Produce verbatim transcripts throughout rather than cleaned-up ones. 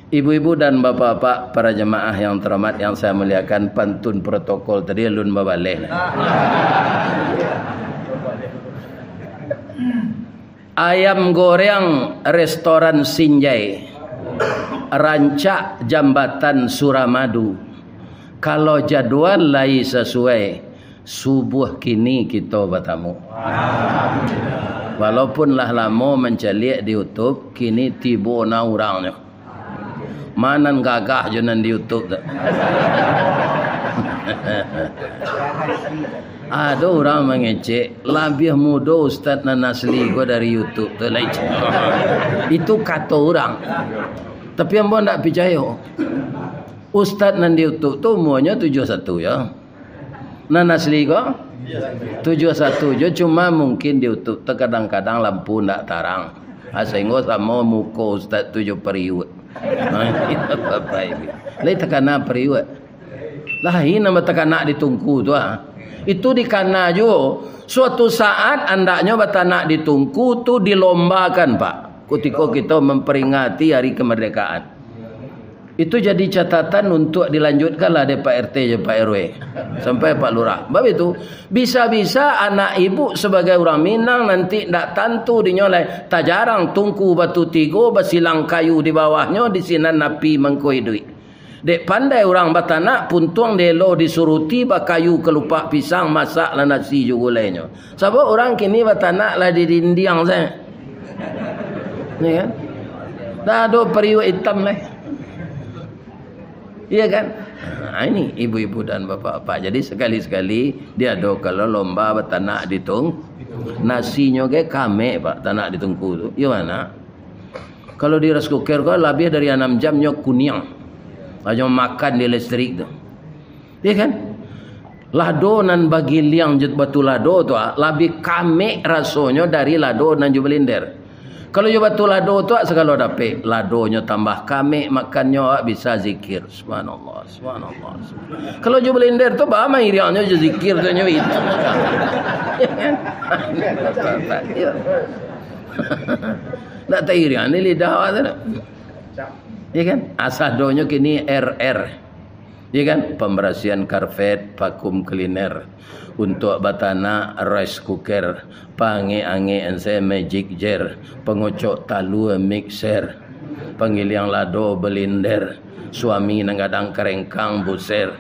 Ibu-ibu dan bapak-bapak, para jemaah yang terhormat, yang saya muliakan, pantun protokol tadi alun babaleh lah. Ayam goreng restoran Sinjai, rancak jambatan Suramadu. Kalau jadual lai sasuai, subuah kini kito batamu. Walaupun lah lamo mancaliak di YouTube, kini tibo na urangnyo. Ma nan gagah jo nan di YouTube tu. Ado urang mangecek, labiah mudo ustaz nan asli ko dari YouTube tu lai. Itu kato urang. Tapi ambo ndak picayo. Ustaz nan di YouTube tu umuanyo tujuah satu yo. Nan asli ko? Tujuah satu jo, cuma mungkin di YouTube tu kadang-kadang lampu ndak tarang. Ah, sahinggo samo muko ustaz tu jo pariuak. Bapak Ibu. Lai takana pariuak. Lain nan batakanak di tungku tu, ah. Itu dikana juo. Suatu saat andaknyo batanak di tungku tu dilombakan, Pak. Kutiko kito memperingati hari kemerdekaan. Itu jadi catatan untuk dilanjutkanlah dek Pak R T jo Pak R W. Sampai Pak Lurah. Sebab itu, bisa-bisa anak ibu sebagai urang Minang nanti ndak tantu dinyo lai. Tajarang tungku batu tigo, basilang kayu di bawahnyo, di sinan api mangko iduik. Dek pandai urang batanak, puntuang dielo disuruti, bakayu kalupak pisang, masaklah nasi jo gulainyo. Sabab urang kini batanak lah di dindiang sajo. Yo kan? Ndak ado pariuak itam lai. Iyo kan? Nah, ini ibu-ibu dan bapak-bapak. Jadi, sakali-sakali diadokanlah lomba batanak di tung-, nasinyo ge kamek, Pak, tanak di tungku tu. Iyo mah. Kalau di rice cooker ko, labiah dari anam jam nyo kuniang. Hanyo makan di listrik tu. Iyo kan? Lado nan bagiliang jo batu lado tu, ah, labiah kamek rasonyo dari lado nan jo blender. Kalau jo batu lado tu, ah, sagalo dapek. Ladonyo tambah kamek, makannyo awak bisa zikir. Subhanallah, subhanallah, subhanallah. Kalau jo blender tu, baa mairiangnyo jo zikir tu nyo itu. Iyo kan? Iyo. Ndak tairiang ni lidah awak tu, ndak? Iyo kan? Asadonyo kini R R. Iyo kan? Pembersihan karpet, vacuum cleaner. Untuak batanak, rice cooker. Pangek-angek ensai, magic jar. Pangucok talua, mixer. Panggiliang lado, blender. Suami nan gadang karengkang, buser.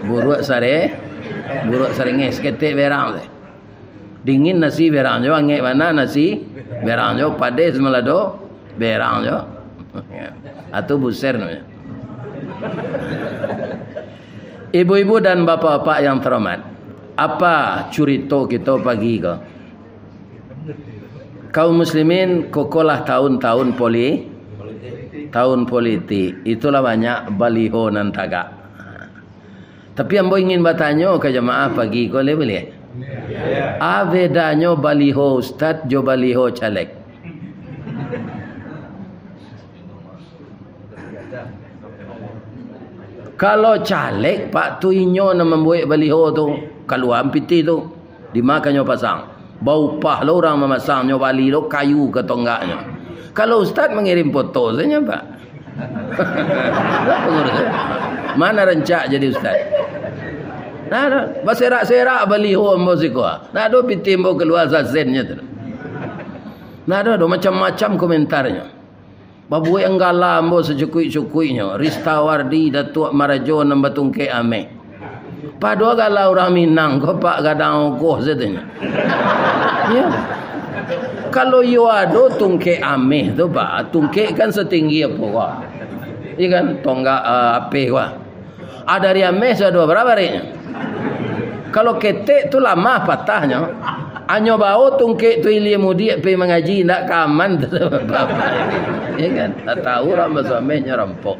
Buruak sare, buruak sarengeh, saketek berang tu. Dingin nasi berang jo, angek bana nasi berang jo, padeh samalado berang jo. Atau buser namanya. Ibu-ibu dan bapak-bapak yang terhormat, apa curito kito pagi ko? Kaum muslimin, kokolah tahun-tahun poli-, tahun politik. Itulah banyak baliho nan tagak. Tapi ambo ingin batanyo ka jamaah pagi ko, lai buliah? A bedanyo baliho ustad jo baliho caleg? Kalau caleg, Pak, tu inyo nan mambuek baliho tu, kalua pitih tu. Di ma ka nyo pasang? Baupah lo urang mamasangnyo, bali lo kayu ka tonggaknyo. Kalau ustad mangirim foto sajo, Pak. Apo ngurus? Mana rancak jadi ustad? Nah, nah. Baserak-serak baliho ambo siko. Nah, ado pitih ambo kalua sasennyo tu. Nah, ado, ado macam-macam komentarnyo. Babuek anggala ambo sacukuik-cukuiknyo, Ristawardi, Datuak Marajo nan batungkek ameh. Padohal gala urang Minang ko, Pak, gadang ogoh sajo nyo. Iyo. Kalau iyo ado tungkek ameh tu, Pak, tungkek kan satinggi apo ko? Iyo kan, tonggak, ah, apeh ko. Ah, dari ameh sudah bara bariknyo. Kalau ketek tu lamah patahnyo. Anyo bao tungkek tu ilia mudiak pai mangaji, indak ka aman tu. Iyo kan? Tak tahu urang baso amehnyo rampok.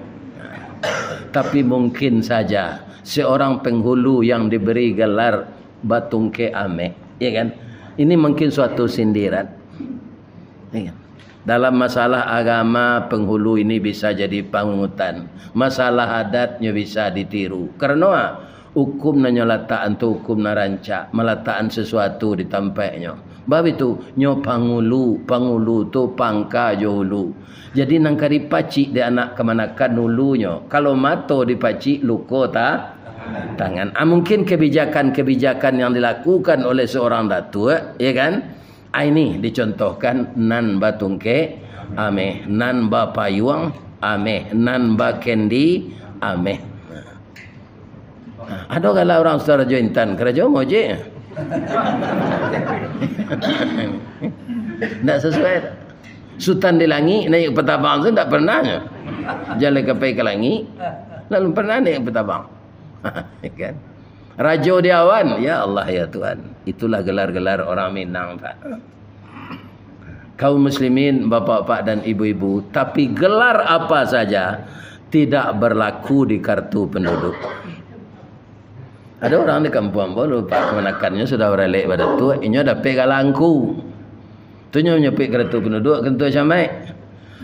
Tapi mungkin saja seorang penghulu yang diberi gelar batungkek ameh, ya kan? Ini mungkin suatu sindiran. Ya kan? Dalam masalah agama, penghulu ini bisa jadi panutan. Masalah adatnyo bisa ditiru. Karano, ah, hukum nan nyo latakan tu hukum nan rancak, malatakan sesuatu di tampeknyo. Bab itu, nyo pangulu, pangulu tu pangka jo ulu. Jadi, nan ka dipacik dek anak kamanakan ulunyo. Kalau mato dipacik, luko ta-, tangan. Ah, mungkin kebijakan-kebijakan yang dilakukan oleh seorang datuak, ya kan? Ah, ini dicontohkan, nan batungkek ameh, nan bapayuang ameh, nan bakendi ameh. Nah, ado galak urang Surajo Intan, karajo mojek. Ndak sesuai. Sutan di langik, naiak patabang tu ndak pernah nyo. Jan lai ka pai ka langik, lalu pernah naiak patabang. Ya kan? Rajo di awan, ya Allah, ya Tuhan. Itulah gelar-gelar orang Minang, Pak. Kaum muslimin, bapak-bapak dan ibu-ibu, tapi gelar apa saja tidak berlaku di kartu penduduk. Ada orang di kampuang ambo, Pak, kamanakannyo sudah baralek badatuak, inyo dapek galangku. Tu nyo nyapik kartu penduduk, kantua camaik.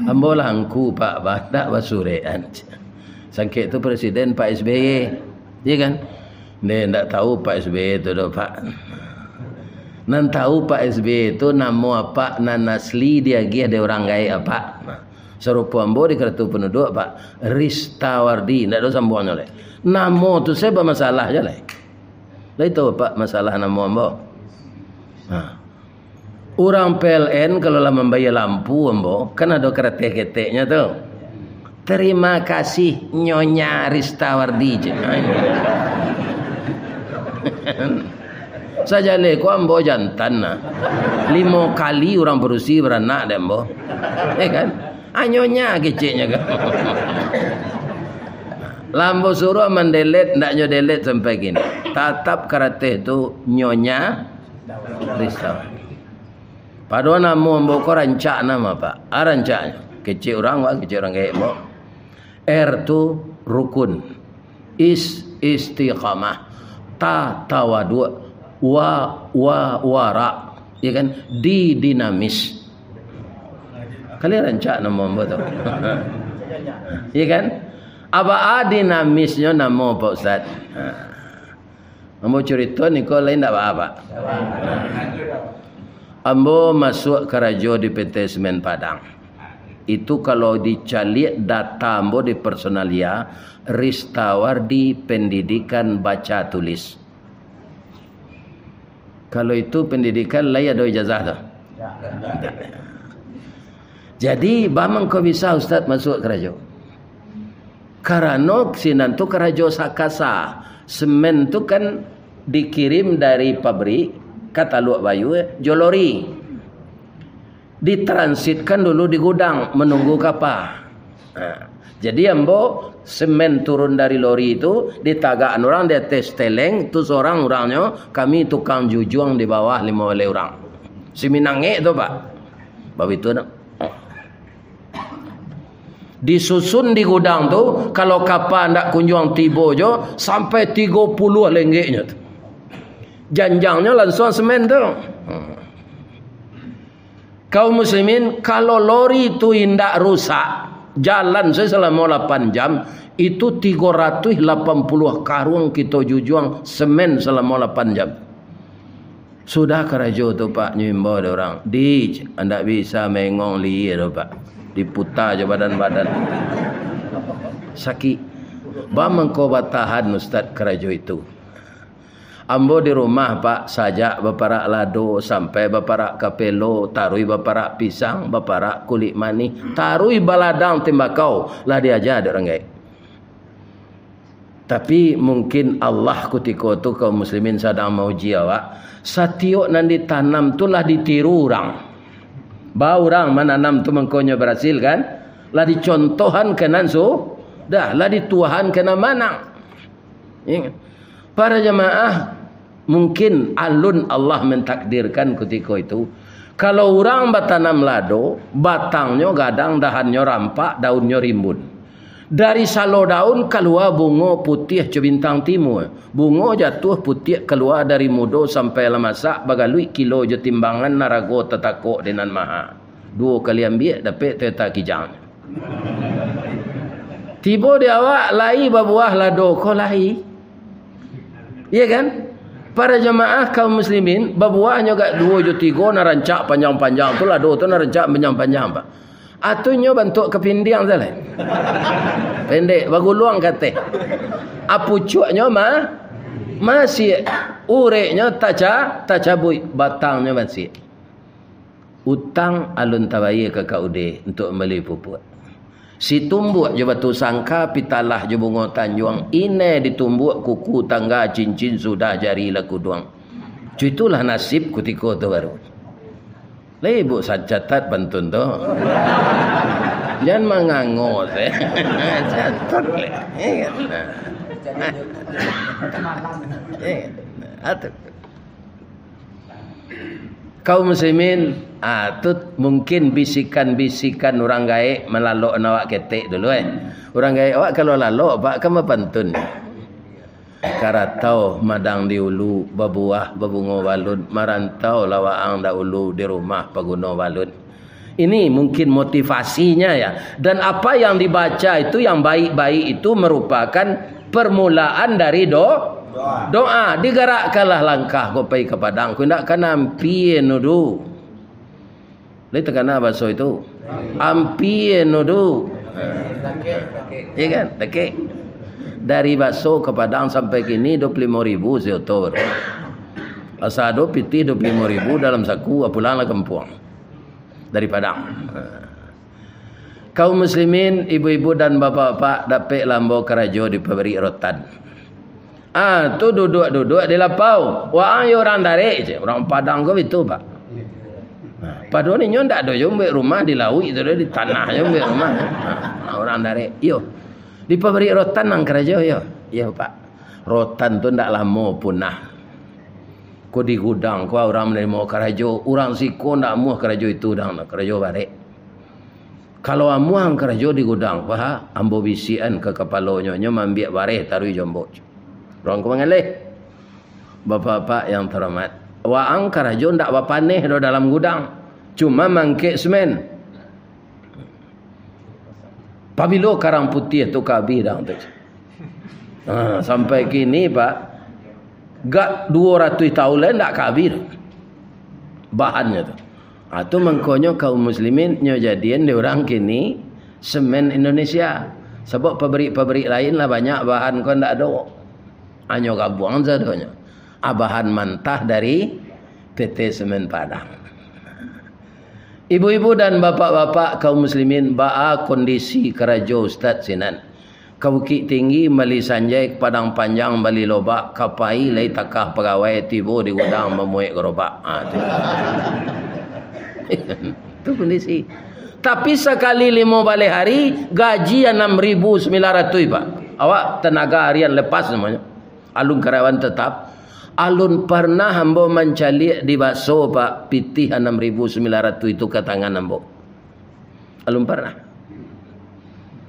Ambo lah angku, Pak, bah, dak basurekan. Sangkek tu presiden Pak S B Y, iya kan? Nde, ndak tahu Pak S B Y tu doh, Pak. Nan tahu Pak S B Y tu namo apak nan asli diagiah dek urang gaek apak. Nah, sarupo ambo di kartu penduduk, Pak, Ristawardi, ndak ado sambuangnyo lai. Namo tu sajo bamasalah juo lai. Lai tahu apak masalah namo ambo? Nah. Urang P L N kalau lah mambayia lampu ambo, kan ado karateh keteknyo tu. "Terima kasih, Nyonya Ristawardi," cek. Sajaleh ko ambo jantan nah. Limo kali urang padusi baranak dek ambo. Ya kan? Ah, Nyonya keceknyo kan. Lah ambo suruah mandelet, ndak nyo delet sampai kini. Tatap karateh tu Nyonya Ristawardi. Padohal namo ambo ko rancak namo, Pak. Ah, rancaknyo. Kecek urang, wak, kecek urang gaek ambo. R tu rukun. Is, istiqamah. Ta, tawaduak. Wa, wa, warak. Ya kan? Di, dinamis. Kali rancak namo ambo tu. Ya kan? Apo a dinamisnyo namo, Pak Ustaz? Ha. Ambo curito niko lai ndak baa, Pak? Ambo masuak karajo di P T Semen Padang. Itu kalau dicaliak data ambo di personalia, Ristawardi Pendidikan Baca Tulis. Kalau itu pendidikan lai ado ijazah tu? Jadi, baa mangko bisa Ustaz masuak karajo? Karano sinan tu karajo sakasa. Semen tu kan dikirim dari pabrik ka Taluak Bayu, eh, jo lori. Ditransitkan dulu di gudang, manunggu kapa. Nah, jadi ambo semen turun dari lori tu, ditagakan urang di ateh steleng, tu surang urangnyo, kami tukang jujuang di bawah limo baleh urang. Si Minangek tu, Pak. Baitu nah. Disusun di gudang tu, kalau kapa ndak kunjuang tibo juo, sampai tigo puluah lenggeknyo tu. Janjangnyo lansuang semen tu. Hmm. Kaum muslimin, kalau lori tu indak rusak, jalan sajo salamo lapan jam, itu tigo ratuih lapan puluah karuang kito jujuang semen salamo lapan jam. Sudah karajo tu, Pak, nyo imbau dek urang, "Di, andak bisa maengong lihia tu, Pak. Diputa jo badan-badan. Sakik." Baa mangko batahan, Ustaz, karajo itu? Ambo di rumah, Pak, sajak baparak lado sampai baparak kapelo, taruih baparak pisang, baparak kulik manih, taruih baladang tembakau, lah diaja dek urang gaek. Tapi, mungkin Allah kutiko tu, kaum muslimin, sadang mauji awak. Satiok nan ditanam tu lah ditiru urang. Baa urang mananam tu mangkonyo barasil, kan? Lah dicontohan ka nan su-, dah, lah dituahan ka nan manang. Ingat. Para jamaah, mungkin alun Allah mentakdirkan kutiko itu. Kalau urang batanam lado, batangnyo gadang, dahannyo rampak, daunnyo rimbun. Dari salo daun kalua bungo putiah co bintang timua. Bungo jatuah putiak kalua dari mudo sampai lah masak, bagaluik kilo jo timbangan, narago tatakok di nan maha. Duo kali ambiak, dapek teta kijang. Tibo di awak, lai babuah lado ko lai. Iya kan? Para jamaah kaum muslimin, babuahnyo agak duo jo tigo, nan rancak panjang-panjang tu, lado tu nan rancak panjang-panjang, Pak. Atunyo bantuak kapindiang tu lai. Pendek, baguluang ka ateh. A pucuaknyo ma-, masiak. Ureknyo taca-, tacabuik, batangnyo masiak. Utang alun tabayia ka Kak Ude untuak mambali pupuak. Situmbuak jo batu sangka, pitalah jo bungo tanjuang, inai ditumbuak kuku tangga, cincin sudah jari lah kuduang. Cuitulah nasib kutiko tu baru. Lai ibuk sa-, catat pantun tu. Jan mangango se. Catat le. Ingat. Nah. Ingat. Nah, tu. Kaum muslimin, ah, tu mungkin bisikan-bisikan urang gaek malalok awak ketek dulu, eh. Urang gaek awak kalau lalok, Pak, kan bapantun. Karatau madang di ulu, babuah babungo balun, marantau lah waang dahulu, di rumah paguno balun. Ini mungkin motivasinya, ya. Dan apa yang dibaca itu, yang baik-baik itu merupakan permulaan dari do-, doa. Digarakkanlah langkah ko pai ka Padang, ko indak ka ampia nu doh. Lai takana baso itu? Ampia nu doh. Iya kan? Dakek. Dari Baso ka Padang sampai kini dua puluh limo ribu sia oto baru. Asa ado pitih dua puluh limo ribu dalam saku, pulang lah kampuang. Dari Padang. Kaum muslimin, ibu-ibu dan bapak-bapak, dapeklah ambo karajo di pabrik rotan. Ah, tu duduak-duduak di lapau. Waang yo urang darek, cek. Urang Padang ko bitu, Pak. Nah, padahal inyo ndak ado jo buek rumah di lauik tu, di tanah jo buek rumah. Nah, urang darek. Iyo. Di pabrik rotan ang karajo, yo. Iyo, Pak. Rotan tu ndak lamo punah. Ko di gudang, ko urang manarimo karajo, urang siko ndak amuah karajo itu, dang, karajo barek. Kalau amuah ang karajo di gudang, paha, ambo bisiakan ka kapalonyo, nyo maambiak bareh taruih jo ambo. Urang ko mangaleh. Bapak-bapak yang terhormat, waang karajo ndak bapaneh doh dalam gudang, cuma maangkek semen. Pabilo karang putiah tu ka abih dang tu? Ha, sampai kini, Pak, gak duo ratuih taun lai ndak ka abih tu bahannyo tu. Ha, tu mangkonyo kaum muslimin nyo jadian dek urang kini semen Indonesia. Sabab pabrik-pabrik lain lah banyak bahan ko ndak ado. Hanyo gabuang sadonyo. Ah, bahan mantah dari P T Semen Padang. Ibu-ibu dan bapak-bapak kaum muslimin, baa kondisi karajo Ustaz sinan? Ka Bukik Tinggi mali sanjai, ka Padang Panjang bali lobak, ka pai lai takah pagawai, tibo di gudang mamuek garobak. Ha, tu. Tu kondisi. Tapi sakali limo baleh hari, gaji anam ribu sambilan ratuih, Pak. Awak tenaga harian lepas namonyo. Alun karyawan tetap. Alun parnah ambo mancaliak di Baso, Pak, pitih anam ribu sambilan ratuih itu ka tangan ambo. Alun parnah.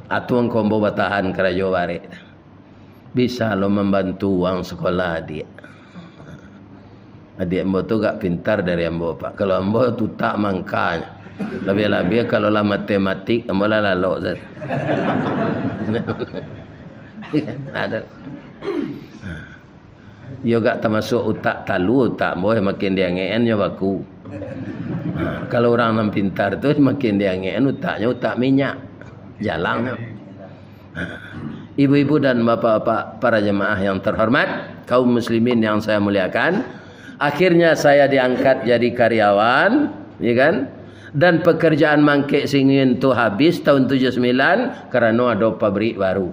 Atu angko ambo batahan karajo barek. Bisa lo mambantu uang sekolah adiak. Adiak ambo tu agak pintar dari ambo, Pak. Kalau ambo tu utak mangkanyo. Labiah-labiah kalau lah matematik, ambo lah lalok sajo. Ado. Iyo agak tamasuak utak talu, utak ambo makin diangekan nyo baku. Ha, kalau urang nan pintar tu makin diangekan utaknyo, utak minyak. Jalangnyo. Ibu-ibu dan bapak-bapak, para jamaah yang terhormat, kaum muslimin yang saya muliakan, akhirnya saya diangkat jadi karyawan, ya kan? Dan pekerjaan mangkek singin tu habis tahun tujuh sembilan karano ado pabrik baru.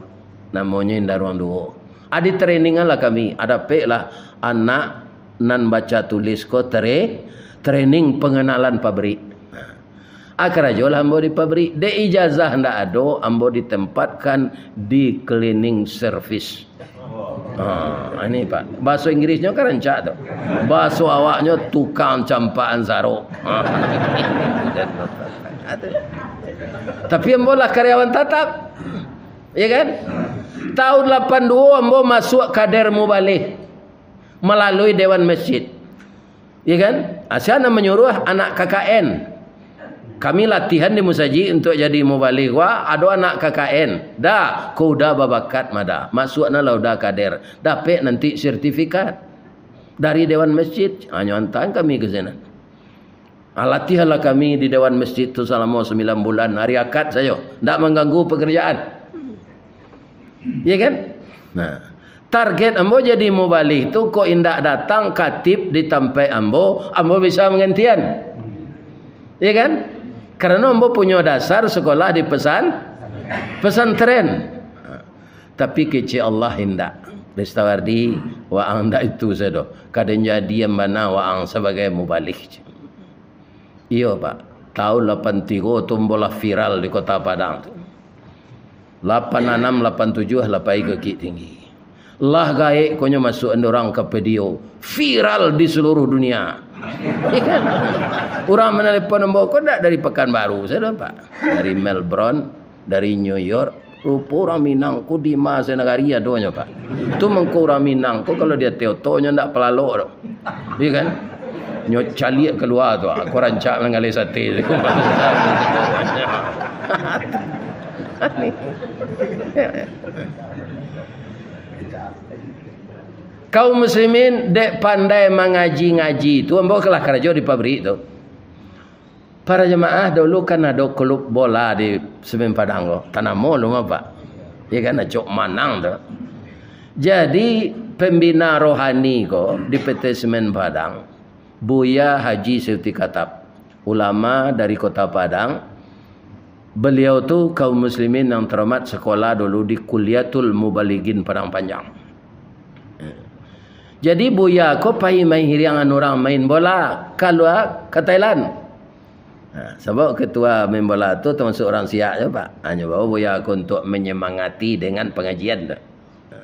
Namonyo Indaruang Duo. Adi training lah kami, adapeklah anak nan baca tulis ko tre-, training pengenalan pabrik. Ah, karajolah ambo di pabrik. Dek ijazah ndak ado, ambo ditempatkan di cleaning service. Ha, ini, Pak. Bahasa Inggrisnyo kan rancak tu. Bahasa awaknyo tukang campakan sarok. Ha. Tapi ambo lah karyawan tatap. Ya kan? Tahun lapan dua ambo masuak kader mubalih malalui Dewan Masjid. Ya kan? Asa nan manyuruah anak K K N. Kami latihan di musajik untuak jadi mubalih. Wah, ado anak K K N. Dah, ko udah babakat mah dah. Masuak nah lah udah kader. Dapek nanti sertifikat dari Dewan Masjid. Hanyo antaan kami ka sinan. Ah, latihanlah kami di Dewan Masjid tu salamo sambilan bulan, hari Akad sajo. Ndak mangganggu pekerjaan. Ya kan? Nah, target ambo jadi mubalih tu, kok indak datang katib di tampek ambo, ambo bisa manggantian. Ya kan? Karano ambo punyo dasar sekolah di pesan-, pesantren. Tapi kecek Allah indak. Ristawardi, waang ndak itu sajo. Kaden jadian bana waang sabagai mubalih. Iyo, Pak. Tahun lapan tigo tu ambo lah viral di Kota Padang tu. Lapan anam, lapan tujuah lah pai ka Bukittinggi. Lah gaek ko nyo masuak urang ka video. Viral di seluruh dunia. Ya kan? Urang manalepon ambo ko ndak dari Pekanbaru sajo, Pak. Dari Melbourne, dari New York. Rupo urang Minang ko di ma sanagari adonyo, Pak. Tu mangko urang Minang ko kalau di ateh otonyo ndak palalok doh. Iya kan? Nyo caliak kalua tu, ah, ko rancak manggaleh sate tu. Kaum muslimin dek pandai mangaji-ngaji tu, ambo lah karajo di pabrik tu. Para jamaah, dulu kan ado klub bola di Semen Padang ko. Tanamo lu mah, Pak. Ya kan, acok manang tu. Jadi, pembina rohani ko di P T Semen Padang, Buya Haji Seuti Katab, ulama dari Kota Padang. Beliau tu kaum muslimin yang terhormat, sekolah dulu di Kulliyatul Mubalighin Padang Panjang. Jadi, Buya ko pai main hiriangan urang main bola, kalua ka Thailand. Ha, sabab ketua main bola tu termasuk urang Siak je, Pak. Hanyo bawa Buya ko untuk menyemangati dengan pengajian tu. Ha.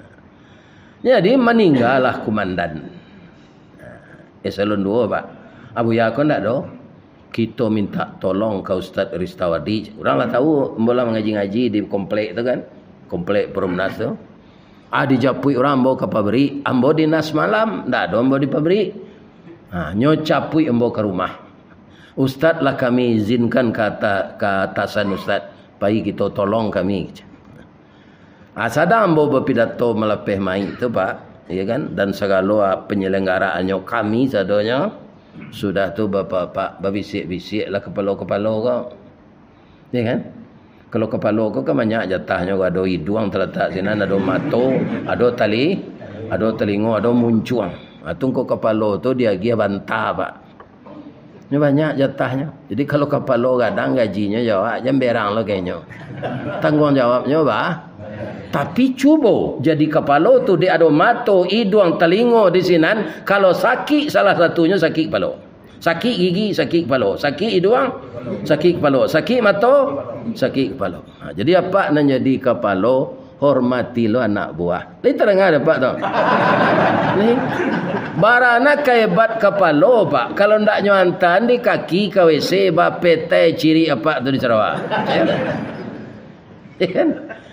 Jadi, maninggalah kumandan. Ha, eselon duo, Pak. Ah, Buya ko ndak do. Kito minta tolong ka Ustaz Ristawardi. Urang lah tahu, ambo lah mangaji-ngaji di komplek tu kan. Komplek Perumnas tu. Ah, dijapuik urang ambo ka pabrik, ambo dinas malam, ndak ado ambo di pabrik. Ha, nyo capuik ambo ka rumah. Ustaz lah kami izinkan ka ata-, ka atasan Ustaz, pai kito tolong kami. Ah, sadang ambo bapidato malapeh maik tu, Pak, ya kan, dan sagalo, ah, penyelenggaraannyo kami sadonyo, sudah tu bapak-bapak babisiak-bisiak lah kapalo-kapalo ko. Ya kan? Kalau kapalo ko kan banyak jatahnyo, ado iduang talatak sinan, ado mato, ado tali-, ado talingo, ado muncuang. Ha, tu kok kapalo tu diagiah banta, Pak. Nyo banyak jatahnyo. Jadi kalau kapalo gadang gajinyo yo awak, jan berang lo kainyo. Tangguang jawabnyo, bah. Tapi cubo jadi kapalo tu dek ado mato, iduang, talingo di sinan, kalau sakik salah satunyo sakik kapalo. Sakik gigi, sakik kapalo. Sakik iduang, sakik kapalo. Sakik mato, sakik kapalo. Ha, jadi apak nan jadi kapalo, hormati lo anak buah. Lai tadanga dek apak tu? Lai. Barana ka hebat kapalo, Pak. Kalau ndak nyo antaan di kaki ka W C, bapetai cirik apak tu di Sarawak. Ya. Ya kan?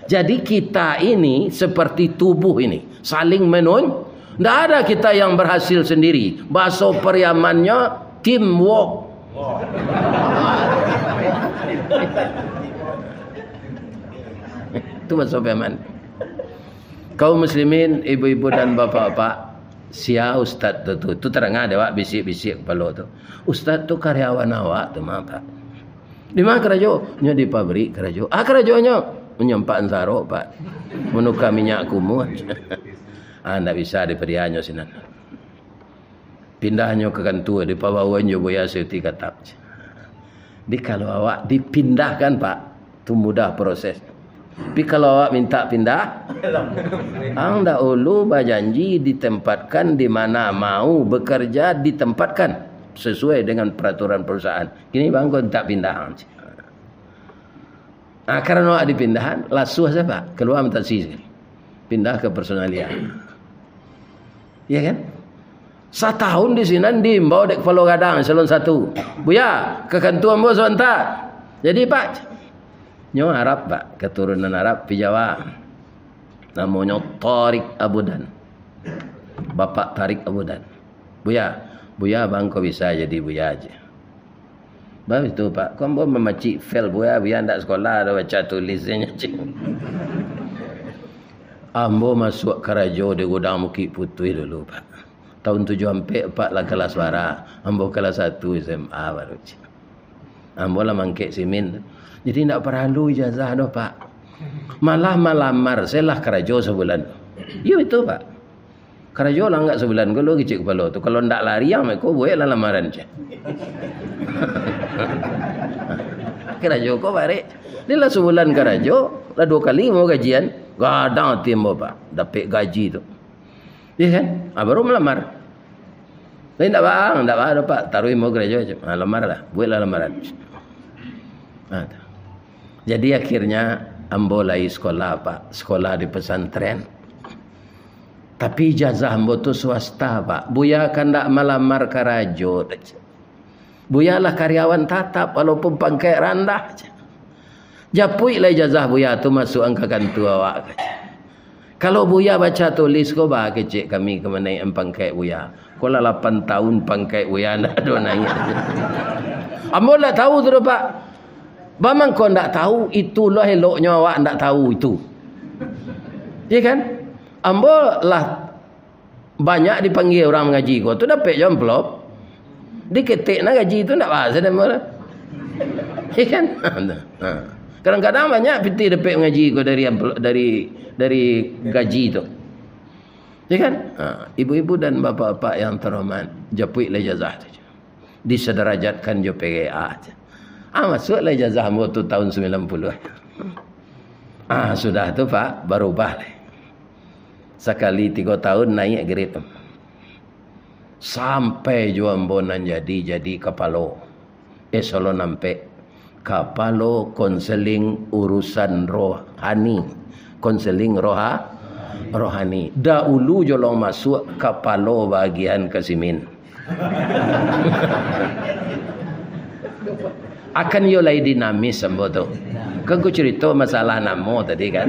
Jadi kita ini seperti tubuh ini, saling menun-, ndak ada kita yang berhasil sendiri. Bahaso Pariamannyo, teamwork. Itu bahaso Pariaman. Kaum muslimin, ibu-ibu dan bapak-bapak, sia ustaz tu, tu, tu tadanga dek awak bisik-bisik kapalo tu. Ustaz tu karyawan awak tu mah, Pak. Di ma karajo? Nyo di pabrik karajo. Ah, karajonyo? Manyampak ansaro, Pak. Manuka minyak kumuah. Ah, ndak bisa dipadianyo sinan. Pindahnyo ka kantua, dipabaoan jo Buya Seuti Katab. Di kalau awak dipindahkan, Pak, tu mudah proses. Tapi kalau awak minta pindah, ang dahulu bajanji ditempatkan di mana mau bekerja, ditempatkan sesuai dengan peraturan perusahaan. Kini bang ko minta pindah. Ah, karano awak dipindahan, lasuah sajo, Pak. Kalua mutasi sakali. Pindah ka personalia. Ya kan? Satahun di sinan diimbau dek kapalo gadang, eselon satu. "Buya, ka kantua ambo sabanta." "Jadi, Pak." Nyo Arab, Pak, katurunan Arab, pi Jawa. Namonyo Tariq Abudan. Bapak Tariq Abudan. "Buya, Buya, bang ko bisa jadi Buya aja." "Baitu, Pak, ko ambo mamacik fail Buya, Buya ndak sekolah doh baca tulisnyo, cik." "Ambo masuak karajo di gudang Bukik Putuih dulu, Pak. Tahun tujuah ampek, Pak lah kalas bara, ambo kalas satu S M A baru, cik. Ambo lah mangkek simin. Jadi ndak paralu ijazah doh, Pak. Malah malamar, se lah karajo sabulan." "Iyo, itu, Pak. Karajo lah ndak sabulan ko lo kecek kapalo tu. Kalau ndak lari ang mako, bueklah lamaran," cek. Karajo ko barek. Ni lah sabulan karajo, lah duo kali mau gajian. Gadang ati ambo, Pak, dapek gaji tu. Iya kan? Ah, baru malamar. "Tapi ndak bang, ndak bang, Pak. Taruih mau karajo," cek. "Ah, lamar lah. Bueklah lamaran." Ah, tu. Jadi akhirnya ambo lai sekolah, Pak. Sekolah di pesantren. Tapi ijazah ambo tu swasta, Pak. Buya kan ndak malamar karajo. Buya lah karyawan tatap, walaupun pangkaik randah. Japuiklah ijazah Buya tu masuak ka kantua awak. Kalau Buya baca tulis ko, ba kecek kami ka manaiakan pangkaik Buya. Ko lah lapan tahun pangkaik Buya ndak ado naiak. Ambo ndak tahu tu doh, Pak. Bamangko ndak tahu, itulah eloknyo awak ndak tahu itu. Iya kan? Ambo lah banyak dipanggia urang mangaji ko tu, dapek jo amplop. Diketek nah gaji tu, ndak bahas deh mah. Iya kan? Ha. Kadang-kadang banyak pitih dapek mangaji ko dari amplop, dari, dari gaji tu. Iya kan? Ha, ibu-ibu dan bapak-bapak yang terhormat, japuiklah ijazah tu. Disedarajatkan jo P G A. Ah, masuaklah ijazah ambo tu tahun sembilan puluh. Ah, sudah tu, Pak, barubah lai. Sakali tigo tahun naiak grade. Sampai jo ambo nan jadi, jadi kapalo eselon ampek. Kapalo konseling urusan rohani. Konseling roha-, rohani. Dahulu jo lo masuak kapalo bagian ka simin. Akan yo lai dinamis ambo tu. Kan ku curito masalah namo tadi kan.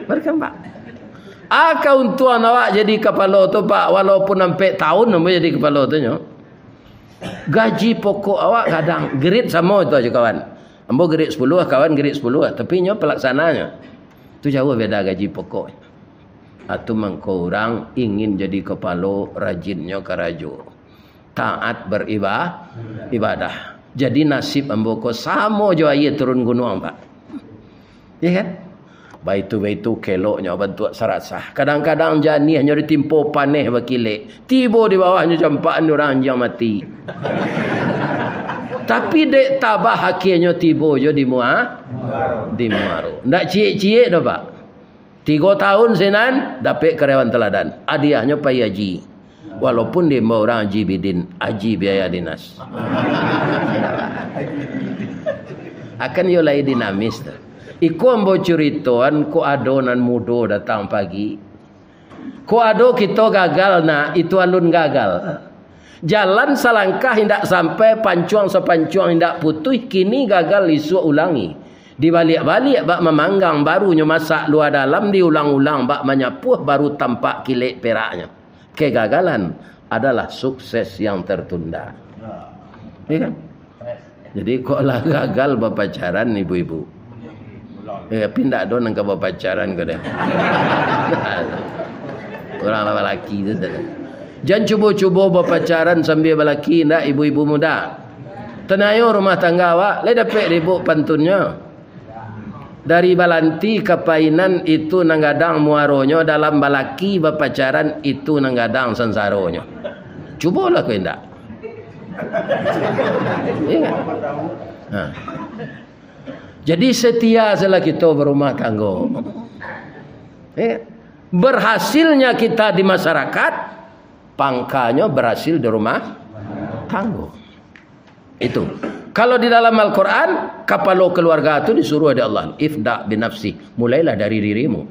Berkembang. Ah, kauntuangan awak jadi kapalo tu, Pak, walaupun ampek tahun ambo jadi kapalo tu nyo. Gaji pokok awak gadang, grade samo itu aja kawan. Ambo grade sepuluh, kawan grade sepuluh, tapi nyo pelaksananyo. Tu jauh beda gaji pokok. Atu mangko urang ingin jadi kapalo, rajinnyo karajo. Taat beriba-, ibadah. Jadi nasib ambo ko samo jo aia turun gunuang, Pak. Iya kan? Baitu-baitu keloknyo bantuak sarasah. Kadang-kadang janiahnyo ditimpo paneh bakilek. Tibo di bawahnyo campakan urang anjiang mati. Tapi dek tabah akhirnyo tibo jo di mua-, di muaro. Ndak ciek-ciek doh, Pak. Tigo tahun sinan, dapek karyawan teladan. Hadiahnyo pai haji. Walaupun diimbau urang Haji Bidin, Haji Biaya Dinas. Akan yo lai dinamis tu. Iko ambo curitoan, kok ado nan mudo datang pagi. Kok ado kito gagal, nah, itu alun gagal. Jalan salangkah indak sampai, pancuang sapancuang indak putuih, kini gagal isuak ulangi. Dibaliak-baliak bak mamanggang, barunyo masak lua dalam, diulang-ulang bak manyapuah, baru tampak kilek peraknyo. Kegagalan adalah sukses yang tertunda. Iya kan? Jadi, kok lah gagal bapacaran, ibu-ibu? Eh, tapi ndak ado nan ka bapacaran ko deh. Urang lah balaki tu sajo. Jan cubo-cubo bapacaran sambia balaki, ndak, ibu-ibu muda? Tanayo rumah tangga awak, lai dapek dek ibu pantunnyo. Dari balanti ka painan, itu nan gadang muaronyo, dalam balaki bapacaran, itu nan gadang sansaronyo. Cubolah ko indak. Iya kan? Ha. Jadi, setia salah kito barumah tanggo. Iya kan? Berhasilnya kita di masyarakat, pangkanyo berhasil di rumah tanggo. Itu. Kalau di dalam Al-Quran, kapalo keluarga tu disuruh dek Allah, "Ibda' binafsik." Mulailah dari dirimu.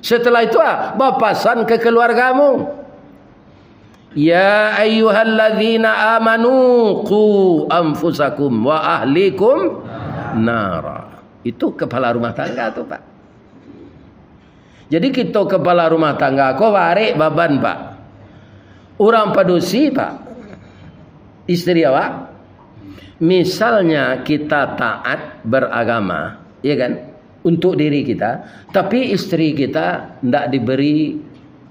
Setelah itu, ah, bapasan ke keluargamu. "Ya ayyuhalladzina amanu, qu anfusakum wa ahlikum nara. Itu kepala rumah tangga tu, Pak. Jadi, kito kepala rumah tangga ko barek baban, Pak. Urang padusi, Pak. Isteri awak. Misalnya kita taat beragama, ya kan? Untuk diri kita, tapi isteri kita ndak diberi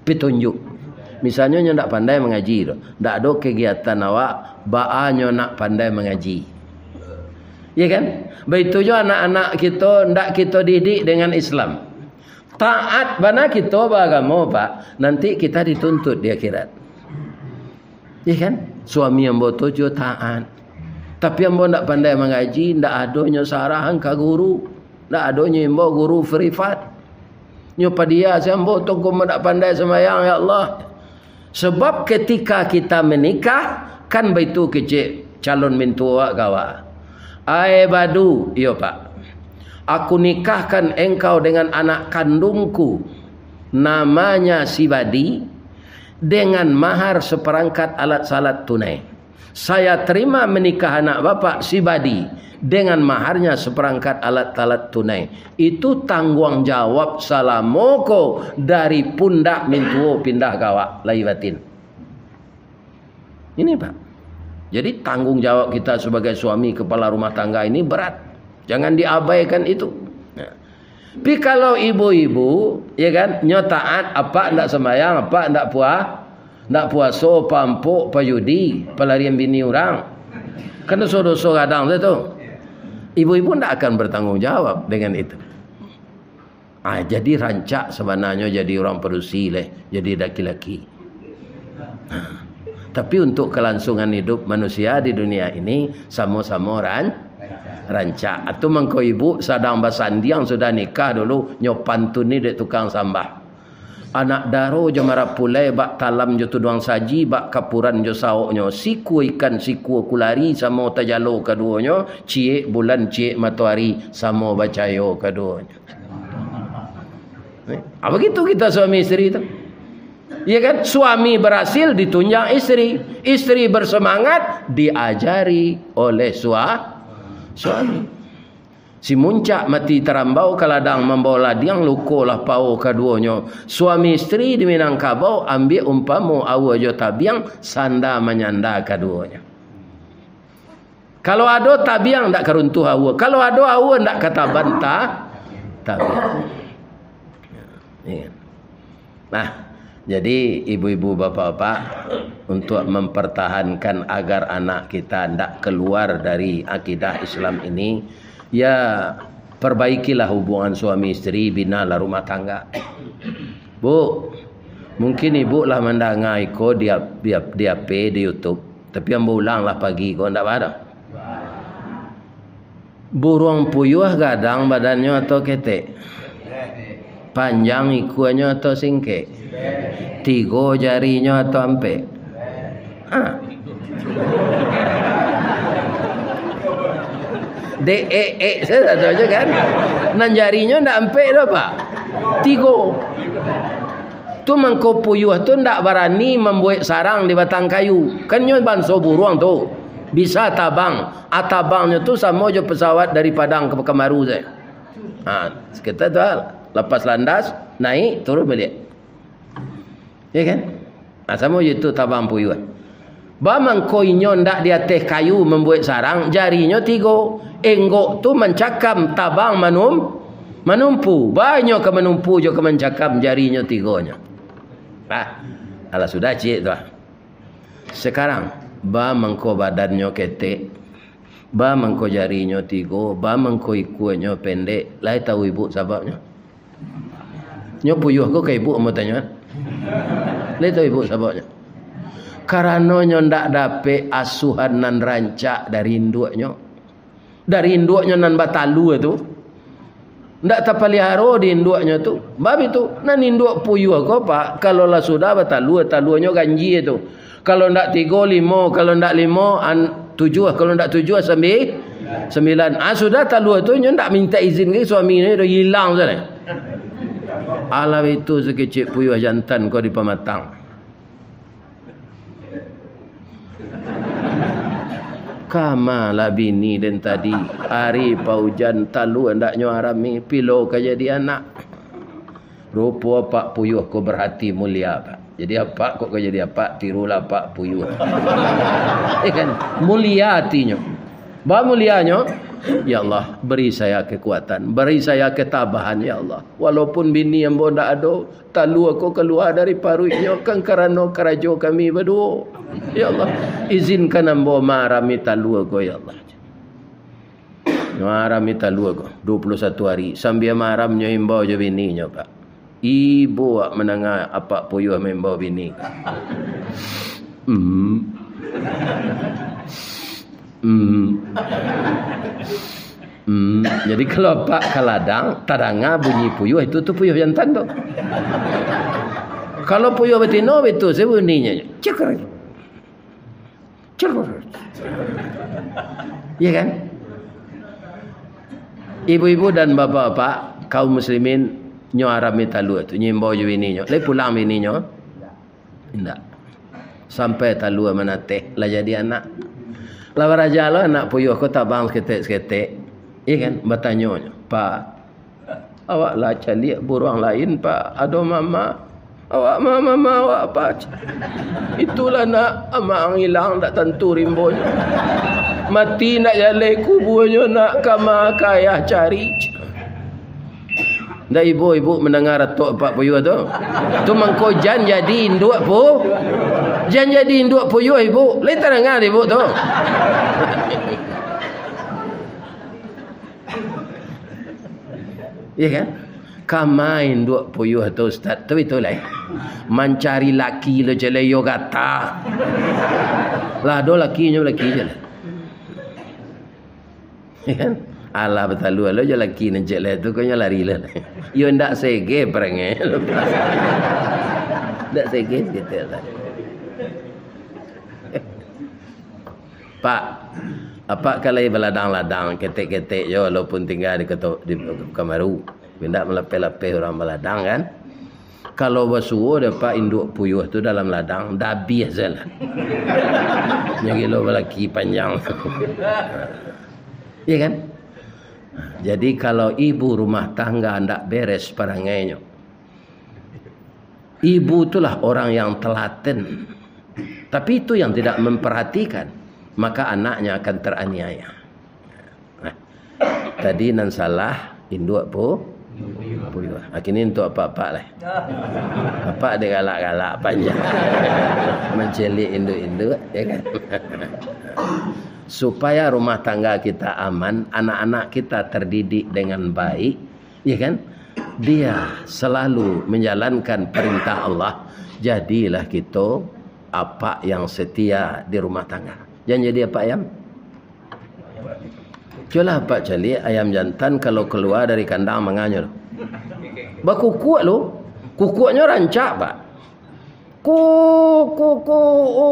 petunjuk. Misalnyo, nyo ndak pandai mangaji tu. Ndak ado kegiatan awak, baa nyo nak pandai mangaji. Ya kan? Baitu jo anak-anak kito, ndak kito didik dengan Islam. Taat bana kito baagamo, Pak. Nanti kita dituntut di akhirat. Ya kan? Suami ambo tu jo taat. Tapi ambo ndak pandai mangaji, ndak adonyo sarahan ka guru. Ndak adonyo imbau guru privat. Nyo padia si ambo tu ko ndak pandai sambayang, ya Allah. Sebab ketika kita menikah, kan baitu kecek calon mintuo awak ka awak. "Ai Badu," iyo, Pak. "Aku nikahkan engkau dengan anak kandungku, namanya si Badi, dengan mahar seperangkat alat salat tunai. Saya terima menikah anak bapak si Badi dengan maharnya seperangkat alat salat tunai. Itu tangguang jawab salamo ko dari pundak mintuo pindah ka awak lahia batin." Ini, Pak. Jadi, tanggung jawab kita sebagai suami kepala rumah tangga ini berat. Jangan diabaikan itu. Nah. Tapi kalau ibu-ibu, ya kan, nyo taat, apak ndak sembahyang, apak ndak puah, ndak puaso, pampuk, pajudi, palarian bini urang. Kan doso-doso gadang tu, tu. Ibu-ibu ndak akan bertanggung jawab dengan itu. Ah, jadi rancak sabananyo jadi urang padusi leh, jadi laki-laki. Ha. Tapi untuk kelangsungan hidup manusia di dunia ini, samo-samo ran-, rancak. Atu mangko ibu sadang basandiang sudah nikah dulu, nyo pantuni dek tukang sambah. Anak daro jo marapulai, bak talam jo tuduang saji, bak kapuran jo saoknyo. Sikua ikan, sikua kulari, samo tajalo kaduonyo, ciek bulan, ciek matoari, samo bacayo kaduonyo. Eh, apa gitu kita suami isteri tu? Ya kan? Suami berhasil ditunjang isteri. Isteri bersemangat diajari oleh sua-, suami. Si muncak mati tarambau, ka ladang mambao ladiang, luko lah pao kaduonyo. Suami isteri di Minangkabau, ambiak umpamo aua jo tabiang, sanda manyanda kaduonyo. Kalau ado tabiang, ndak ka runtuh aua. Kalau ado aua, ndak ka taban ta-, tabiang. Iya. Nah, jadi ibu-ibu, bapak-bapak, untuk mempertahankan agar anak kita ndak keluar dari akidah Islam ini, ya, perbaikilah hubungan suami isteri, binalah rumah tangga. Bu, mungkin ibu lah mandanga iko di ap-, di ap-, di H P, di YouTube. Tapi ambo ulang lah pagi ko, ndak baa doh. Buruang puyuah gadang badannyo atau ketek? Panjang ikuanyo atau singkek? Tigo jarinyo atau ampek? Ah. Dek ek-ek sajo tu kan. Nan jarinyo ndak ampek doh, Pak. Tigo. Tu mangko puyuah tu ndak barani mambuek sarang di batang kayu. Kan nyo banso buruang tu. Bisa tabang. Ah, tabangnyo tu samo jo pesawat dari Padang ka Pekanbaru sajo. Ha, sekitar tu lah. Lapas landas, naik, turun baliak. Ya kan? Ha, samo jo tu tabang puyuah. Ba mangko inyo ndak di ateh kayu mambuek sarang, jarinyo tigo. Enggok tu mancakam, tabang manum-, manumpu. Ba inyo ka manumpu jo ka mancakam jarinyo tigonyo. Ah, alah sudah ciek tu ah. Sekarang, ba mangko badannyo ketek, ba mangko jarinyo tigo, ba mangko ikuanyo pendek, lai tahu ibu sababnyo? Nyo puyuah ko ka ibu, ambo tanyo. Lai tahu ibu sababnyo? Karano nyo ndak dapek asuhan nan rancak dari induaknyo. Dari induaknyo nan batalua tu. Ndak tapaliharo di induaknyo tu. Bab itu, nan induak puyuah ko, Pak, kalau lah sudah batalua, taluanyo ganjia tu. Kalau ndak tigo, limo, kalau ndak limo, an-, tujuah, kalau ndak tujuah, sambi-, sambilan. Ah, sudah talua tu, nyo ndak mintak izin ka suaminyo, dah ilang sudah. Alah itu sakecek puyuah jantan ko di pamatang. Kama lah bini den tadi, ari paujan talua ndak nyo arami, pilo ka jadi anak. Rupo Pak Puyuh ko berhati mulia, Pak. Jadi apak kok ka jadi apak, tirulah Pak Puyuh. Ya kan? Mulia hatinyo. Ba mulianyo, "Ya Allah, beri saya kekuatan, beri saya ketabahan, ya Allah. Walaupun bini ambo ndak ado, talua ko kalua dari paruiknyo, kan karano karajo kami baduo. Ya Allah, izinkan ambo maarami talua ko, ya Allah." Maarami talua ko, dua puluh satu ari, sambia maaram nyo imbau jo bininyo, Pak. Ibo awak mandanga Apak Puyuh maimbau bini ko. Hmm. Hmm. Hmm. Jadi, kalau Apak ka ladang, tadanga bunyi puyuh, itu tu puyuh jantan tu. Kalau puyuh batino, itu se bunyinyo. Cekar. Cerut. Iya kan? Ibu-ibu dan bapak-bapak, kaum muslimin, nyo arami talua tu, nyo imbau jo bininyo. Lai pulang bininyo? Indak. Sampai talua manateh, lah jadi anak. Lah baraja lo anak puyuh ko tabang saketek-saketek. Iya kan? Batanyo nyo, "Pak, awak lah caliak buruang lain, Pak. Ado mamak. Awak ma-, mamak awak, Pak." "Itulah, nak, amak ang ilang, ndak tantu rimbonyo. Mati ndak jaleh kubuanyo, nak, kama ka ayah cari." Ndak ibo ibu mandanga ratok Apak Puyuh tu? Tu mangko jan jadi induak pu-, jan jadi induak puyuh ibu. Lai tadanga ibu tu? Iya kan? Kama induak puyuh tu, Ustaz, tu itulah. Mancari laki lo jaleh yo gata. Lah ado lakinyo, laki je lah. Iya kan? Alah, batalua lo jo laki nan cek lah tu, konyo lari lah. Yo ndak sege parangai. Ndak sege sikit lah. Pak, apak ka lai baladang-ladang, ketek-ketek jo, walaupun tingga di Koto-, di Pekanbaru. Indak malapeh-lapeh urang baladang, kan? Kalau basuo dek apak induak puyuh tu dalam ladang, dah abih se lah. Nyo gilo balaki panjang. Iya, kan? Jadi, kalau ibu rumah tangga ndak beres parangainyo, ibu itulah orang yang telaten, tapi itu yang tidak memperhatikan, maka anaknya akan teraniaya. Nah, tadi nan salah induak pu-, puyuh. Nah, kini untuak apak-apak lah. Apak dek galak-galak panjang. Mancaliak induak-induak, ya kan? Supaya rumah tangga kita aman, anak-anak kita terdidik dengan baik, ya kan? Dia selalu menjalankan perintah Allah. Jadilah kito apak yang setia di rumah tangga. Jan jadi apak ayam. Cubolah apak caliak ayam jantan kalau kalua dari kandang manganyo. Bakukuak lo. Kukuaknyo rancak, Pak. Ku, ku, ku, u,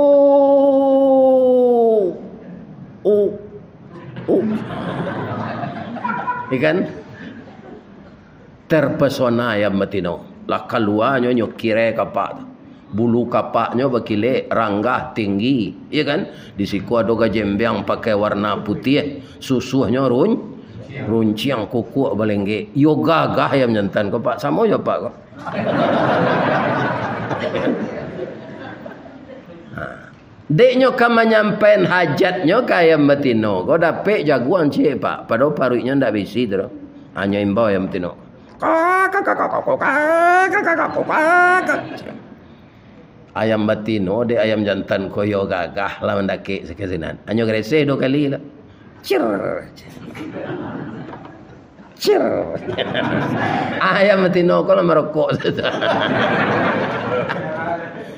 u, u. Ikan terpesona ayam batino. Lah kaluanyo nyo kirek apak tu. Bulu kapaknyo bakilek, ranggah, tinggi, iya kan? Di siko ado gajembeang pakai warna putiah, susuahnyo run-, runciang, kukuak balenggek. Iyo gagah ayam jantan ko, Pak. Samo jo apak ko. Ha. Dek nyo ka manyampaian hajatnyo ka ayam batino ko, dapek jaguang ciek, Pak. Padahal paruiknyo ndak baisi tu doh. Hanyo imbau ayam batino. Kak, kak, kak, kak, kak, kak, kak, kak, kak, kak. Ayam batino dek ayam jantan ko iyo gagah lah mandakek sakasinan. Hanyo gareseh duo kali lah. Cir. Cir. Ayam batino ko lah marokok.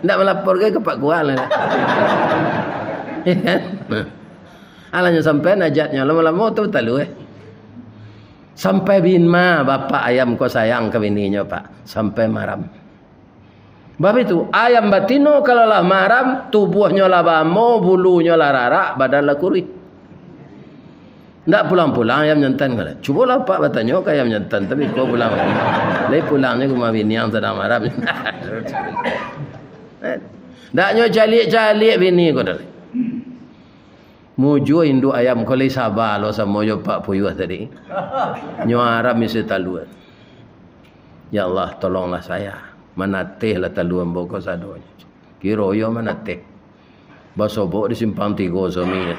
Ndak malapor ka Pak Kual, ndak? Alah nyo sampai hajatnyo, lamo-lamo tu batalua, eh. Sampai bima bapak ayam ko sayang ka bininyo, Pak. Sampai maram. Bab itu, ayam batino kalau lah maram, tubuahnyo lah baamo, bulunyo lah rarak, badan lah kuruih. Ndak pulang-pulang ayam jantan ko lah. Cubolah apak batanyo ka ayam jantan, tapi ko pulang. Lai pulangnyo ka rumah bini yang sadang maram. Ndak nyo caliak-caliak bini ko doh. Mujua induak ayam ko lai saba lo samo jo Pak Puyuah tadi. Nyo aram isi talua. Ya Allah, tolonglah saya. Manatehlah talua ambo ko sadonyo. Kiro iyo manateh. Basobok di simpang tigo suami.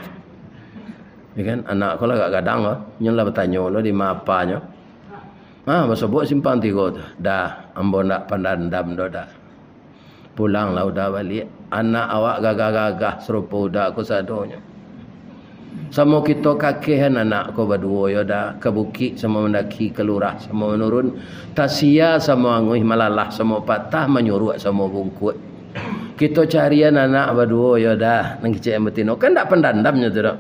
Ya kan? Anak ko lah agak gadang lah. Nyo lah batanyo lah di ma apanyo. Ah, basobok simpang tigo tu. Dah, ambo ndak pandandam doh dah. Pulanglah Uda baliak. Anak awak gagah-gagah sarupo Uda ko sadonyo. Samo kito kakehan anak ko baduo yo Da, ka bukik samo mandaki, ka lurah samo manurun, tasia samo anguih, malalah samo patah, manyuruak samo bungkuak. Kito carian anak baduo yo Da, nan kicek nan batino. Kan ndak pandandamnyo tu doh.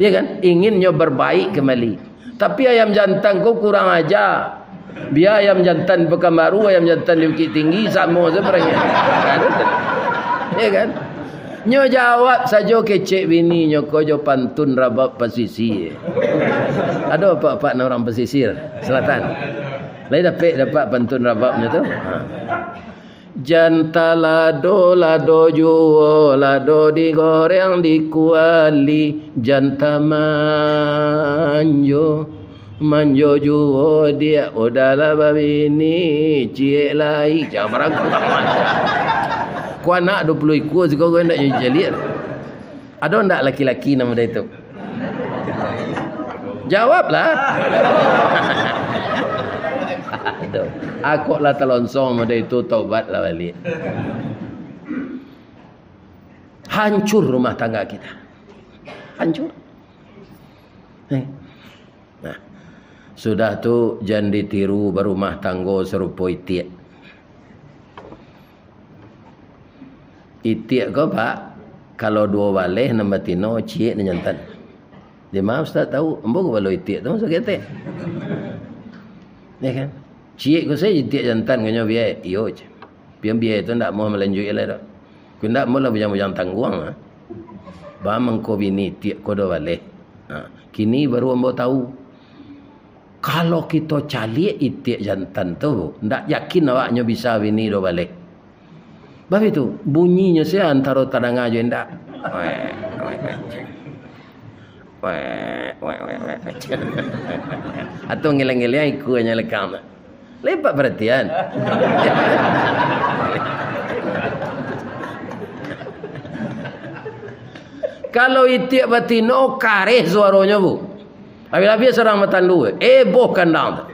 Ya kan? Ingin nyo barbaik kambali. Tapi ayam jantan ko kurang aja. Bia ayam jantan Pakanbaru, ayam jantan di Bukittinggi, samo sajo parangai. Ya kan? Nyo jawab sajo kecek bininyo ko jo pantun rabab pasisia. Ado apak-apak nan urang pasisia selatan? Lai dapek dapat pantun rababnyo tu? Ha. Jan talado, lado juo, lado digoreng di kuali, jan tamanjo, manjo juo diak, Uda lah babini, ciek lai. Jan barangkang tamanjo. Ko anak duo puluah ikua siko ko indak nyo caliak. Ado ndak laki-laki nan model itu? Jawablah. Aduh, akok lah talonsong model itu, taubatlah baliak. Hancur rumah tangga kita. Hancur. Eh. Nah, sudah tu jan ditiru barumah tanggo sarupo itiak. Itiak ko, Pak, kalau duo baleh nan batino, ciek nan jantan. Di ma Ustaz tahu? Ambo ko balo itiak tu masa ketek. Ya kan? Ciek ko sajo itiak jantan ko nyo biai. Iyo, ceh. Pian biai tu ndak amuah malanjuik lai doh. Ko indak, ambo lah bujang-bujang tangguang, ah. Ba mangko bini itiak ko duo baleh. Ha, kini baru ambo tahu. Kalau kito caliak itiak jantan tu, ndak yakin awaknyo bisa bini duo baleh. Bab itu, bunyinyo se antaro tadanga jo indak. Wek, wek, wek. Wek, wek, wek, wek. Atau ngeleng-ngeleng ikuanyo lekang tu. Lepak perhatian. Kalau itiak batino, kareh suaronyo, Bu. Habis-habis surang batandu, eboh kandang tu.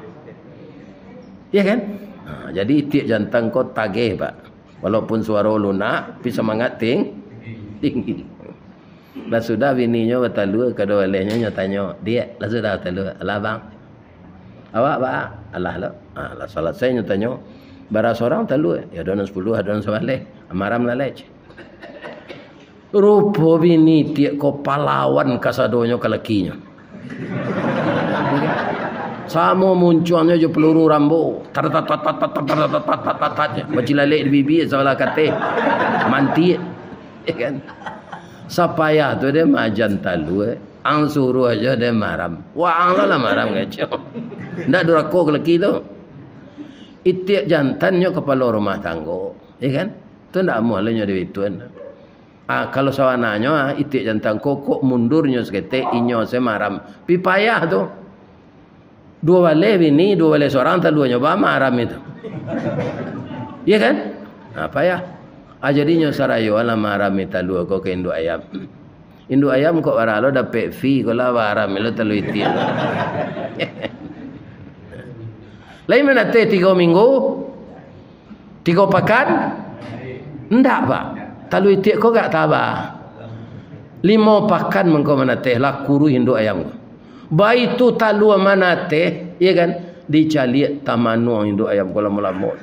Ya kan? Ha, jadi itiak jantan ko tageh, Pak. Walaupun suaro lunak, tapi samangat ting-, tinggi. Lah sudah bininyo batalua, kaduo balehnyo nyo tanyo, "Diak, lah sudah batalua?" "Alah, Bang." "Awak, Bang?" "Alah lo." Ha, lah salasai nyo tanyo, "Bara surang talua?" "Ya, ado nan sapuluah, ado nan sabaleh." "Maram lah lai." Rupo bini itiak ko palawan kasadonyo ka lakinyo. Samo muncuangnyo jo peluru Rambo. Tar, tar, tar, tar, tar, tar, tar, tar, tar, tar, tar, tar. Bacilalek di bibia sabalah kateh. Mantiak. Ya kan? Sapayah tu deh majan talua, ang suruah jo deh maram. Wah, ang lah, lah maram kacau. Ndak durako ka laki tu. Itiak jantannyo kapalo rumah tanggo, ya kan? Tu ndak amuah lah nyo dibituan. Ah, kalau sabananyo, ah, itiak jantan ko kok mundurnyo saketek, inyo se maram. Pi payah tu. Duo baleh bini, duo baleh surang, taluanyo bamaram itu. Iya kan? Nah, payah. Ah, jadinyo sarayoanlah marami talua ko ka induak ayam. Induak ayam kok bara lo dapek fee ko lah, barami lo talua itiak. Lai manateh tigo minggu, tigo pakan? Ndak, Pak. Talua itiak ko agak taba. Limo pakan mangko manateh, lah kuruih induak ayam ko. Baitu talua manateh, iya kan? Dicaliak tamanuang induak ayam ko lamo-lamo.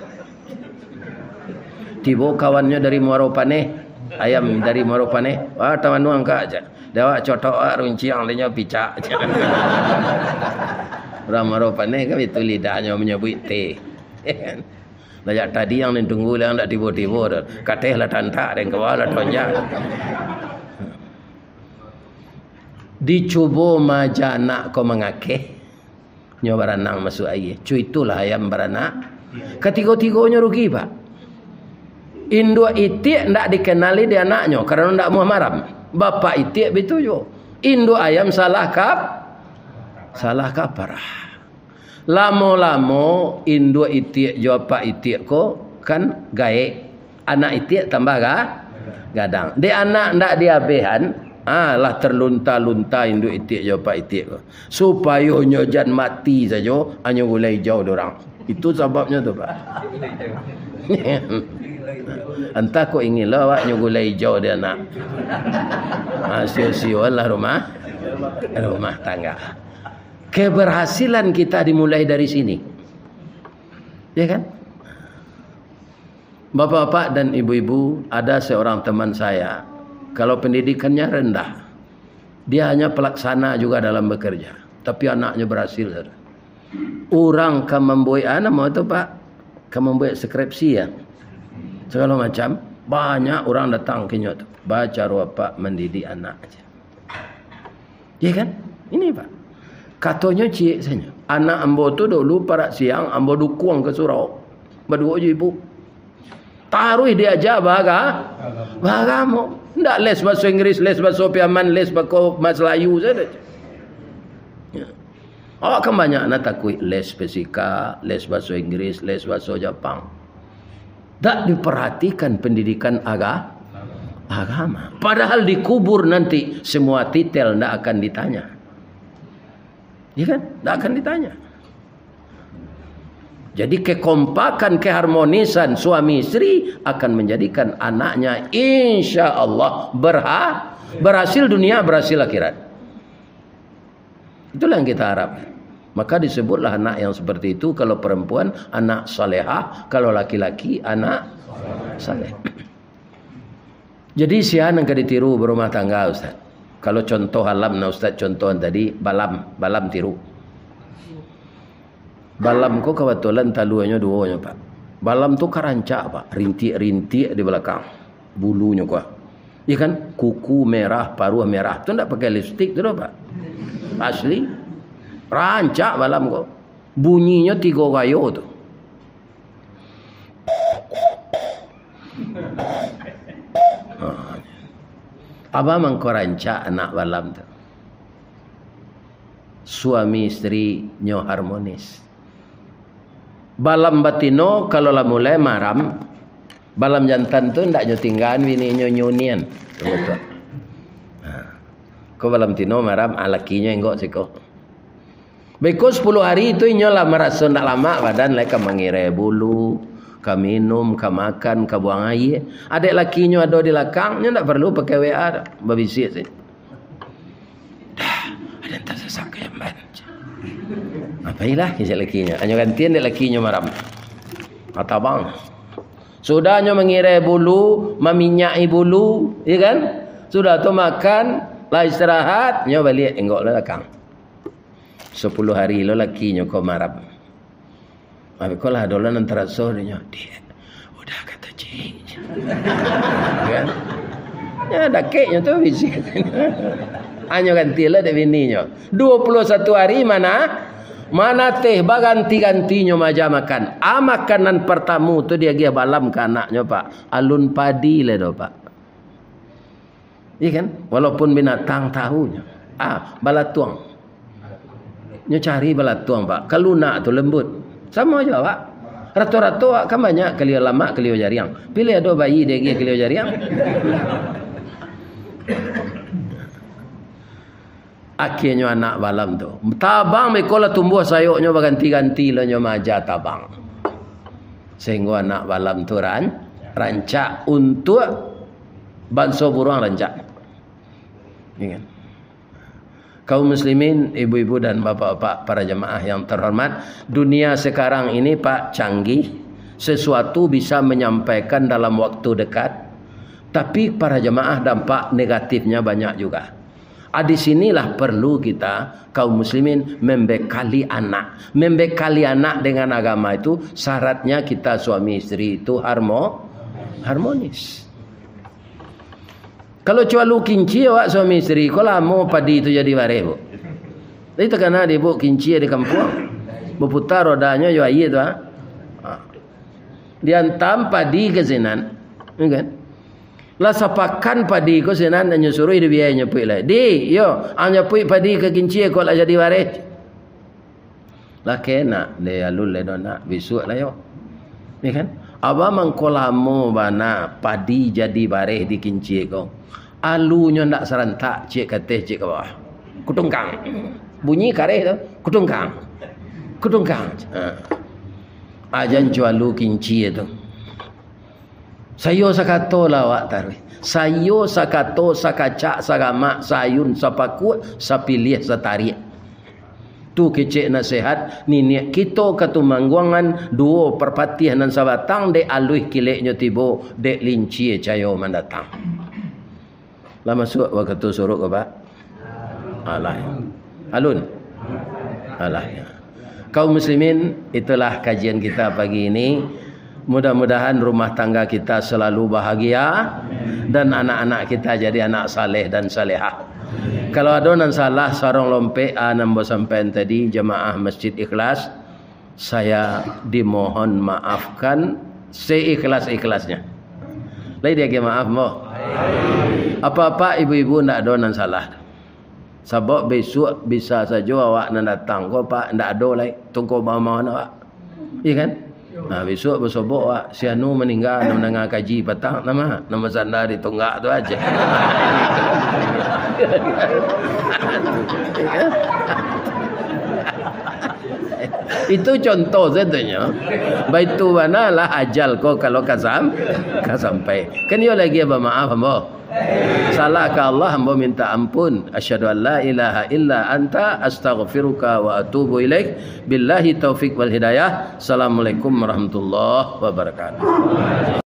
Tibo kawannyo dari Muaro Paneh, ayam dari Muaro Paneh, "Wah, tamanuang, Kak," cak. "Dek awak cotok, ah, runciang, dek nyo picak," cak. Urang Muaro Paneh kan itu lidahnyo manyabuik teh. Lah jak tadi yang ditunggu, lah ndak tibo-tibo doh. Kateh lah tantak, dek kawa lah tonjang. Dicubo maja anak ko mangakeh, nyo baranang masuak aia. Cuitulah ayam baranak. Katigo-tigonyo rugi, Pak. Induak itiak ndak dikenali di anaknyo, karano ndak amuah maram. Bapak itiak bitu juo. Induak ayam salah kap-, salah kaparah. Lamo-lamo induak itiak jo apak itiak ko kan gaek. Anak itiak tambah ga-, gadang. Dek anak ndak diabehan, ah, lah terlunta-lunta induak itiak jo apak itiak ko. Supayo nyo jan mati sajo, anyo gulai ijau dek urang. Itu sababnyo tu, Pak. Antah kok ingin lo awak nyo gulai ijau di anak. Ah, sio-sio lah rumah, rumah tangga. Keberhasilan kita dimulai dari sini. Ya kan? Bapak-bapak dan ibu-ibu, ada seorang teman saya, kalau pendidikannya rendah, dia hanya pelaksana juga dalam bekerja, tapi anaknya berhasil. Urang ka mambuek, ah, namo tu, Pak? Ka mambuek skripsi, ya? Segala macam, banyak urang datang ka inyo tu. Bacaro apak mandidik anak aja. Ya kan? Ini, Pak. Katonyo ciek sajo. Anak ambo tu dulu parak siang, ambo dukuang ka surau. Baduo jo ibu. Taruih diaja baga-, baagamo. Ndak les baso Inggris, les baso Piaman, les bako-, bahasa Melayu sajo. Ya. Awak kan banyak nan takuik les fisika, les baso Inggris, les baso Japang. Tak diperhatikan pendidikan aga-, agama. Padahal di kubur nanti semua titel ndak akan ditanya. Ya kan? Ndak akan ditanya. Jadi kekompakan, keharmonisan suami istri akan menjadikan anaknya insya Allah berha-, berhasil dunia, berhasil akhirat. Itulah yang kita harap. Maka disebutlah anak yang seperti itu, kalau perempuan, anak salehah, kalau laki-laki, anak saleh. Jadi, sia nan ka ditiru berumah tangga, Ustaz. Kalau contoh alam, nah, Ustaz contoh tadi, balam, balam tiru. Balam ko kabatulan taluanyo duo nyo, Pak. Balam tu ka rancak, Pak. Rintiak-rintiak di balakang. Bulunyo ko. Iya kan? Kuku merah, paruah merah. Tu ndak pakai lipstik tu doh, Pak. Asli. Rancak balam ko. Bunyinyo tigo gayo tu. Ha. Apo mangko rancak anak balam tu? Suami isteri nyo harmonis. Balam batino kalau lah mulai maram, balam jantan tu ndak nyo tinggaan bininyo nyunian. Ha. Ko balam tino maram, ah, lakinyo enggok siko. Beko sapuluah hari tu inyo lah maraso ndak lamak badan, lai ka mangirai bulu, ka minum, ka makan, ka buang aia. Adek lakinyo ado di lakang, nyo ndak paralu pakai W A doh, babisiak sajo. Dah, ado nan tasasak ka jamban. Apolah, kecek lakinyo. Anyo gantian dek lakinyo maram. Atabang. Sudah nyo mangirai bulu, maminyaki bulu, ya kan? Sudah tu makan, lah istirahat, nyo baliak enggok lah lakang. Sapuluah hari lo lakinyo ko maram. Tapi ko lah ado lah nan taraso dek nyo. Diak, udah kato ciek. Kan? Ya, dakeknyo tu bisi katonyo. Anyo ganti lah dek bininyo. Duo puluah satu hari mana, manateh baganti-gantinyo maja makan. Ah, makanan partamo tu diagiah balam ka anaknyo, Pak. Alun padi lai doh, Pak. Iya kan? Walaupun binatang tahu nyo. Ah, balatuang. Nyo cari balatuang, Pak. Ka lunak tu lembut. Samo jo awak. Rato-rato awak kan banyak kalio lamak, kalio jariang. Pilih ado bayi diagiah kalio jariang. Akhirnyo anak balam tu. Tabang beko lah tumbuah sayoknyo baganti-ganti lah nyo maja tabang. Sehinggo anak balam tu ran-, rancak untuak banso buruang rancak. Ya kan? Kaum muslimin, ibu-ibu dan bapak-bapak, para jamaah yang terhormat, dunia sekarang ini, Pak, canggih, sesuatu bisa menyampaikan dalam waktu dekat, tapi para jamaah dampak negatifnya banyak juga. Ah, di sinilah perlu kita, kaum muslimin, membekali anak. Membekali anak dengan agama itu, syaratnya kita suami isteri itu harmo-, harmonis. Kalau cualu kinci awak suami isteri, ko lamo padi tu jadi bareh, Bu. Jadi takana di, Bu, kinci di kampuang. Baputa rodanyo jo aia tu, ha. Ha. Diantam padi ka sinan. Ya kan? Lah sapakan padi ko sinan, anyo suruih di biai nyapuik lai. "Di, yo, ang nyapuik padi ka kincia ko lah jadi bareh." Lah kena, deh, alun lai doh nak, bisuak lah yo. Ya kan? Abah mangko lamo bana padi jadi bareh di kincia ko. Alunyo ndak sarantak, ciek ka ateh, ciek ka bawah. Kutungkang. Bunyi kareh tu, kutungkang. Kutungkang. Ha. Ajan cualu kincia tu. Sayo sakato lah awak taruih. Sayo sakato, sakacak, saramak, saayun, sapakuak, sapiliah, satariak. Tu kecek nasihat niniak kito Katumangguangan, duo parpatiah nan sabatang, dek aluih kileknyo tibo, dek lincia cayo mandatang. Lah masuak wakatu suruk ko, Pak? Alah. Alun? Alah. Kaum muslimin, itulah kajian kita pagi ini. Mudah-mudahan rumah tangga kita selalu bahagia dan anak-anak kita jadi anak saleh dan salehah. Kalau ado nan salah, sarong lompek, a, nan ambo sampaian tadi, jamaah Masjid Ikhlas, saya dimohon maafkan seikhlas-ikhlasnya. Lai diagiah maaf, ambo? Apak-apak, ibu-ibu, ndak ado nan salah. Sabab bisuak bisa sajo awak nan datang ko, Pak, ndak ado lai. Tungko bamaon awak. Iya kan? Nah, bisuak basobok awak, si anu maningga, nan mandanga kaji patang, nama? Nan basanda di tunggak tu aja. Itu contoh sajonyo. Baitu bana lah ajal ko kalau ka sam-, ka sampai. Kan iyo lagi bamaaf, ambo. Salah ka Allah, ambo minta ampun. Asyhadu an la ilaha illa anta, astaghfiruka wa atubu ilaik. Billahi taufik wal hidayah. Assalamualaikum warahmatullahi wabarakatuh.